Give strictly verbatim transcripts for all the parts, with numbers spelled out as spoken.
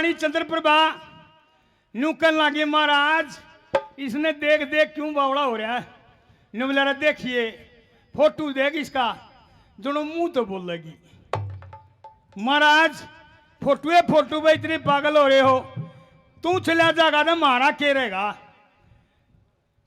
रानी चंद्रप्रभा न्यू कहन लागी, महाराज, इसने देख देख क्यों बावला हो रहा है? न्यू बोला, "रे देखिए, फोटो देख इसका, जणो मुंह तो बोलेगी।" महाराज, फोटो है, फोटो पे इतने पागल हो रहे हो, तू चला जाएगा ना, मारा के रहेगा?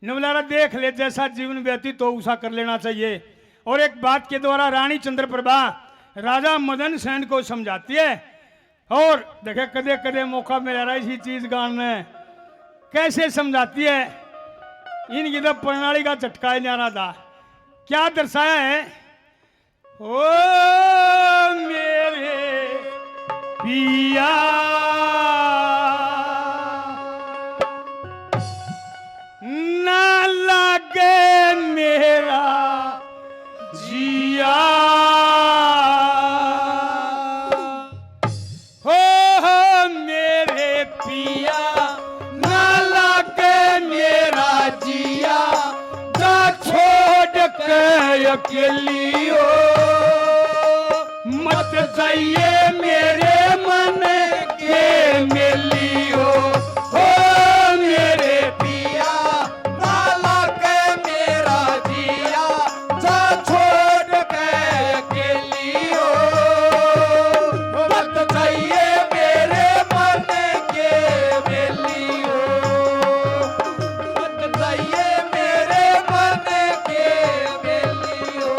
न्यू बोला, "रे देख ले, जैसा जीवन व्यतीत हो, उसा कर लेना चाहिए।" और एक बात के द्वारा रानी चंद्रप्रभा राजा मदन सेन को समझाती है। और देखे, कदे कदे मौका मिला रहा इसी चीज गान में, कैसे समझाती है। इनकी तो प्रणाली का झटका ही न्यारा था। क्या दर्शाया है? ओ मेरे पिया, ना लागे मेरा जिया। हो, हो मेरे पिया, ना लागे मेरा जिया, जा छोड़ के अकेली हो। मत जाइए मेरे मन के मेली हो। हो मेरे पिया, ना लागे मेरा जिया, जा छोड़ के अकेली हो। मत जाइए मेरे मन के मेली हो। मत जाइए मेरे मन के मेली हो।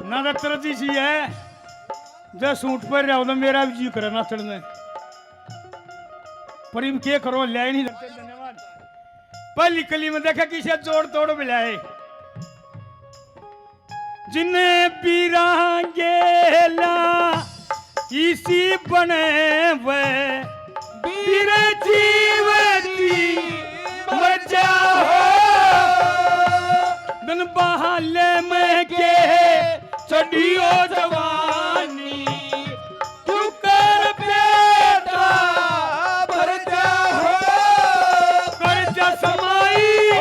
नवरात्र जी सी है, जो सूट पर रहा तो मेरा भी जी करे नाचण में। पर इब के करो, ले नहीं लगते। धन्यवाद। पहली कली में देखा किसे जोड़ तोड़ मिलाए। जिन्हें पीरा गेला इसी बने वे, बीरे जीवती मर जा हो। बिन बहाले में के चढ़ियो जवानी, तू कर बेटा भर जा हो। कर जा समाई,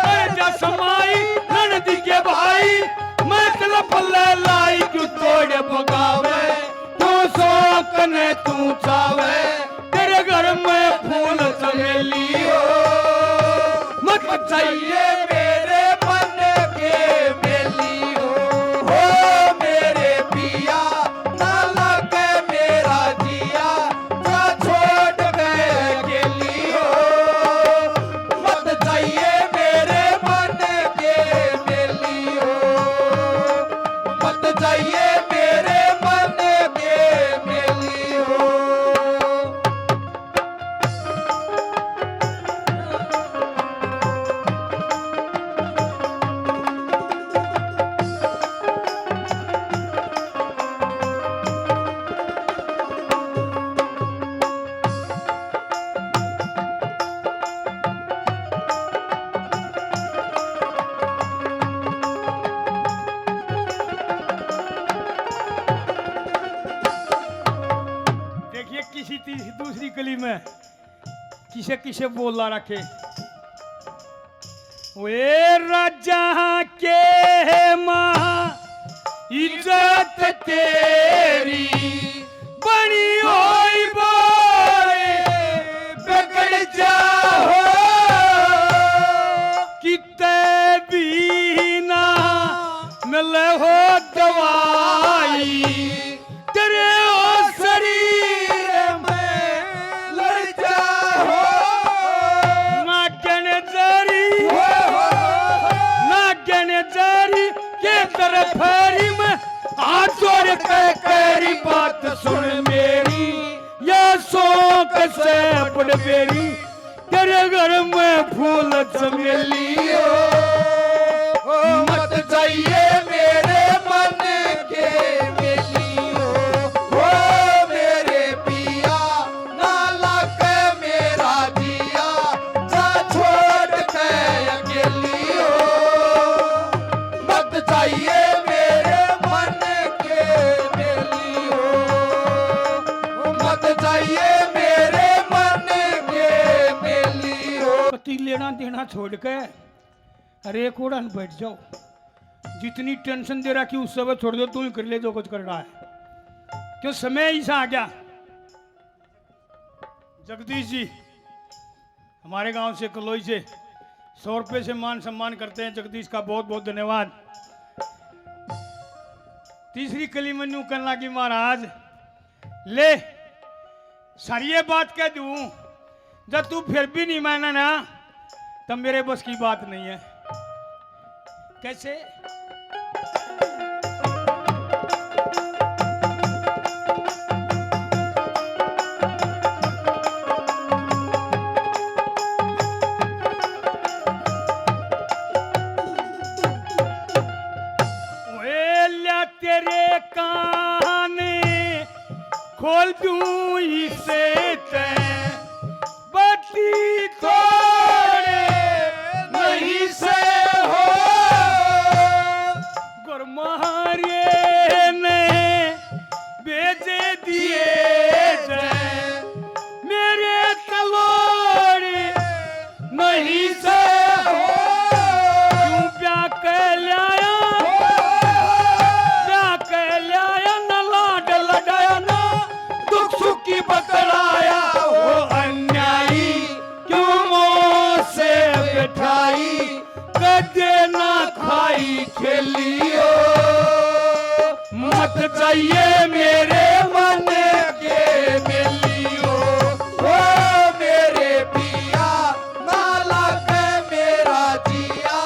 कर जा समाई, ननद के भाई, मैं तेरा पल्ले लाई क्यों तोड़ बगावे, तू शौक ने तू चावे, तेरे घर में फूल चमेली हो। मत जाइए मेरे मन के मेली हो, हो मेरे पिया, ना लागे मेरा जिया, जा छोड़ के अकेली हो। मत जाइए मेरे मन के मेली हो, मत जाइए मेरे मन के मेली हो। देखिए, किसी तीसरी, दूसरी कली में किसे किसे बोला रखे। ओए राजा के माँ इज्जत तेरी बनी होई बोरे बिगड़ जा हो। किते भी ना मिले हो दवाई, तेरे ओ शरीर में लड़ जा हो। नागण जरी, नागण जरी के तेरे फेरी में हाथ जोड़ के करी बात सुन मेरी, या शौक से अपने मेरी, तेरे घर में फूल चमेली हो। मत जाइए मेरे मन के देना छोड़ के अरे कोड़ा न बैठ जाओ। जितनी टेंशन दे रखी उस सब छोड़ दो, तू ही कर ले जो कुछ करना है, क्यों समय ऐसा आ गया। जगदीश जी हमारे गांव से, कलोई से, सौ रुपये से मान सम्मान करते हैं। जगदीश का बहुत बहुत धन्यवाद। तीसरी कली में न्यू कहने लगी, महाराज ले, सारी ये बात कह दूं, जब तू फिर भी नहीं माना ना, तब मेरे बस की बात नहीं है। कैसे? ओए ल्या तेरे कान खोल दूं इसे तै, बत्ती थोड़े नहीं से हो। गुरमारे ने भेजे दिए जै, मेरे तलोड़े नहीं से हो। क्यों ब्याह के ल्याया, ब्याह के ल्याया ना, लाड लडाया ना, दुख सुख की बतलाया। वो अन्यायी क्यों मौत से बैठाई, कदे ना खाई खेलियो। मत जाइए मेरे मन के मेलियो, ओ मेरे पिया, ना लागे मेरा जिया,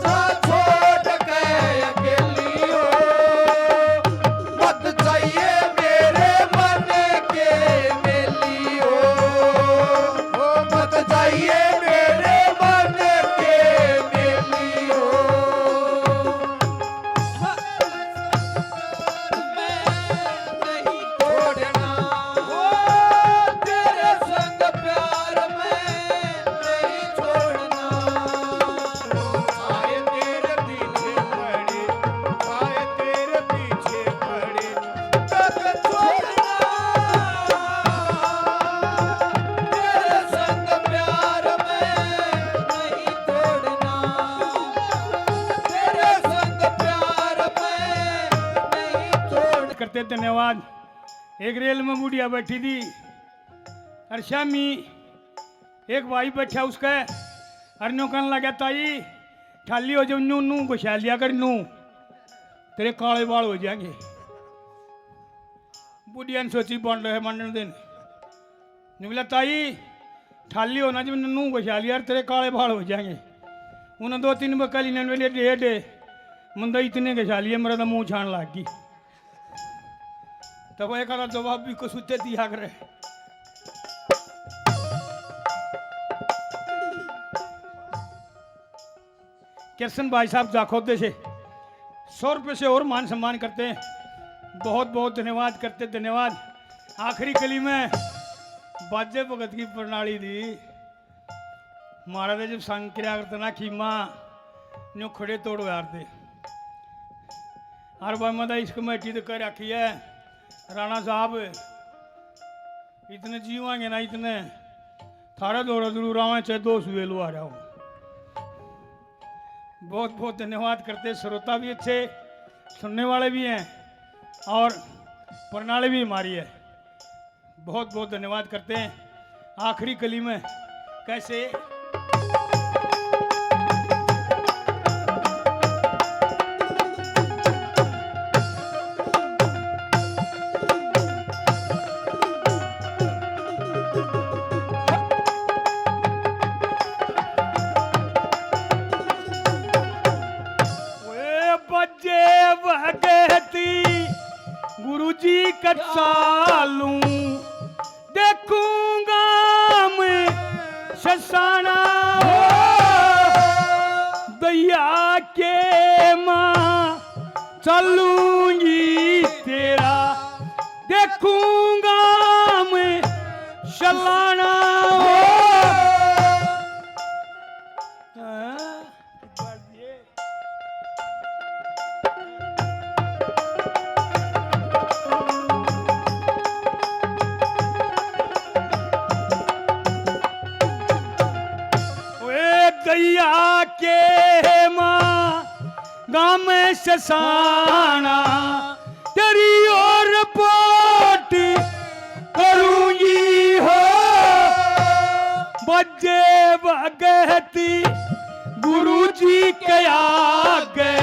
जा छोड़ के अकेलियो। मत जाइए मेरे मन के मेलियो, ओ मत जाइए मेरे मन के मेलियो। मैं नहीं छोड़ना, ओ तेरे संग प्यार में नहीं छोड़ना। आए तेरे पीछे पड़े, आए तेरे पीछे पड़े, तक छोड़ना। तेरे संग प्यार में नहीं छोड़ना, तेरे संग प्यार में नहीं छोड़। करते धन्यवाद। एक रेल में बुढ़िया बैठी थी, और श्यामी एक भाई बैठा उसके, और न्यू कहने लगा, ताई, ठाली हो जाओ, नू, नू घुसा लिया कर, नू, तेरे काले बाल हो जाएंगे। बुढ़िया ने सोची, बन रहे मंडन दिन। न्यू बोला, ताई, ठाली होना जब नू घुसा लिया, तेरे काले बाल हो जाएंगे। उन्हें दो तीन बकली ने बोले, डे, डे, मुंदा इतने घुसा लिए, मेरा तो मुंह छान लाग गई। तब एक आधा जवाब भी कुछ उत्ते दिया करे। कृष्ण भाई साहब जाखोदे से सौ रुपये से और मान सम्मान करते हैं। बहुत बहुत धन्यवाद करते, धन्यवाद। आखिरी कली में बाजे भगत की प्रणाली दी। महाराज जब संग किया करते ना खीमा, न्यू खड़े तोड़ यार दे। और भाई मैं तो इस कमेटी तो कर रखी है, राणा साहब, इतने जीवांगे ना, इतने थारा दौरा जरूर आवे, चाहे दो सवेलू आ रहा हो। बहुत बहुत धन्यवाद करते, श्रोता भी अच्छे, सुनने वाले भी हैं और प्रणाली भी हमारी है। बहुत बहुत धन्यवाद करते हैं। आखिरी कली में कैसे ओए बजे भगती गुरु जी कचालू, देखूंगा मैं ससाना हो, दैया के माँ चलूंगी तेरा, देखूंगा मैं सलाना हो। हाँ? ओए निशाना, तेरी और रिपोर्ट करूंगी हो। बजे भगती गुरु जी के आगे,